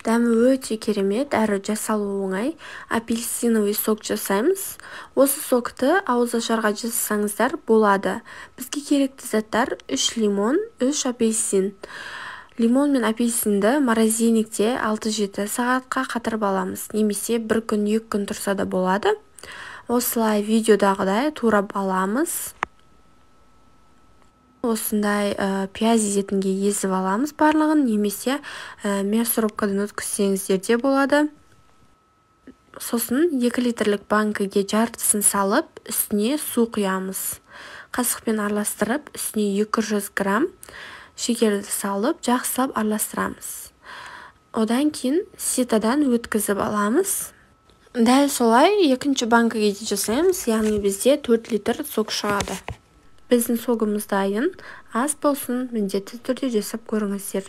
Дәмі өте керемет, әрі жасалуы оңай. Апельсиновый сок жасаймыз. Осы сокты ауызашарға жасасаңыздар болады. Бізге керекті заттар: 3 лимон, 3 апельсин. Лимон мен апельсинді морозильникте 6-7 сағатқа қатырып аламыз, немесе бір күн, 2 күн тұрса да болады. Осылай видеодағыдай турап аламыз. Осындай пияз езетінге езіп аламыз барлығын, немесе мясорубкадан өткізсеңіздер де болады. Сосын 2 литрлік банкіге жартысын салып, үстіне су құямыз. Қасықпен араластырып, үстіне 200 грамм шекерді салып, жақсылап араластырамыз. Одан кейін ситодан өткізіп аламыз. Дәл солай екінші банкіге де жасаймыз, яғни бізде 4 литр сок шығады. Біздің согымыз дайын. Ас болсын, міндетті түрде жасап көріңіздер.